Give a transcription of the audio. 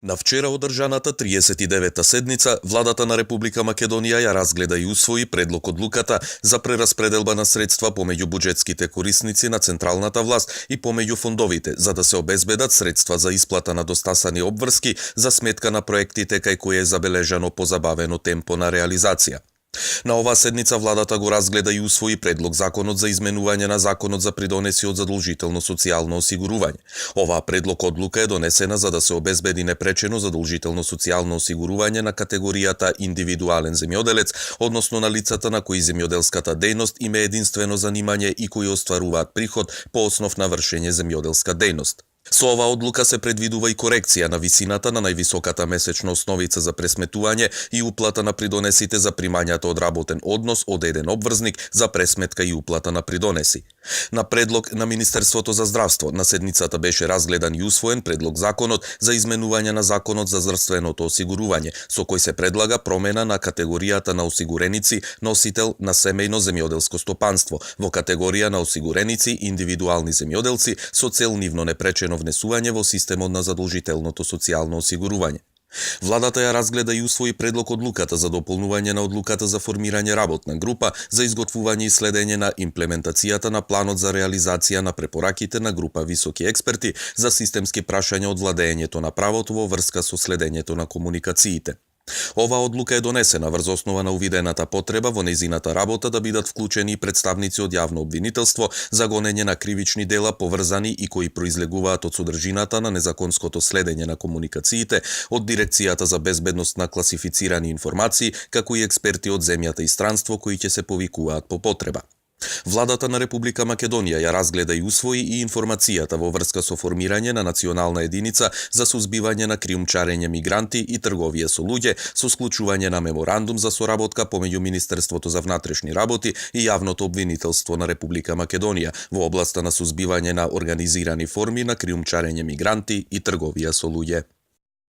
На вчера одржаната 39-та седница, владата на Република Македонија ја разгледа и усвои предлог одлуката за прераспределба на средства помеѓу буџетските корисници на централната власт и помеѓу фондовите, за да се обезбедат средства за исплата на достасани обврски за сметка на проектите кај кои е забележано позабавено темпо на реализација. На оваа седница владата го разгледа и усвои предлог законот за изменување на законот за придонеси од задолжително социјално осигурување. Оваа предлог одлука е донесена за да се обезбеди непречено задолжително социјално осигурување на категоријата индивидуален земјоделец, односно на лицата на кои земјоделската дејност им е единствено занимање и кои остваруваат приход по основ на вршење земјоделска дејност. Со оваа одлука се предвидува и корекција на висината на највисоката месечна основица за пресметување и уплата на придонесите за примањата од работен однос од еден обврзник за пресметка и уплата на придонеси. На предлог на Министерството за здравство на седницата беше разгледан и усвоен предлог законот за изменување на законот за здравственото осигурување, со кој се предлага промена на категоријата на осигуреници носител на семејно земјоделско стопанство во категорија на осигуреници индивидуални земјоделци со цел нивно непречено внесување во системот на задолжителното социјално осигурување. Владата ја разгледа и усвои предлог одлуката за дополнување на одлуката за формирање работна група за изготвување и следење на имплементацијата на планот за реализација на препораките на група високи експерти за системски прашања од владењето на правото во врска со следењето на комуникациите. Оваа одлука е донесена врз основа на увидената потреба во нејзината работа да бидат вклучени и представници од јавно обвинителство за гонење на кривични дела поврзани и кои произлегуваат од содржината на незаконското следење на комуникациите од Дирекцијата за безбедност на класифицирани информации, како и експерти од земјата и странство кои ќе се повикуваат по потреба. Владата на Република Македонија ја разгледа и усвои и информацијата во врска со формирање на национална единица за сузбивање на криумчарење мигранти и трговија со луѓе со склучување на меморандум за соработка помеѓу Министерството за внатрешни работи и јавното обвинителство на Република Македонија во областа на сузбивање на организирани форми на криумчарење мигранти и трговија со луѓе.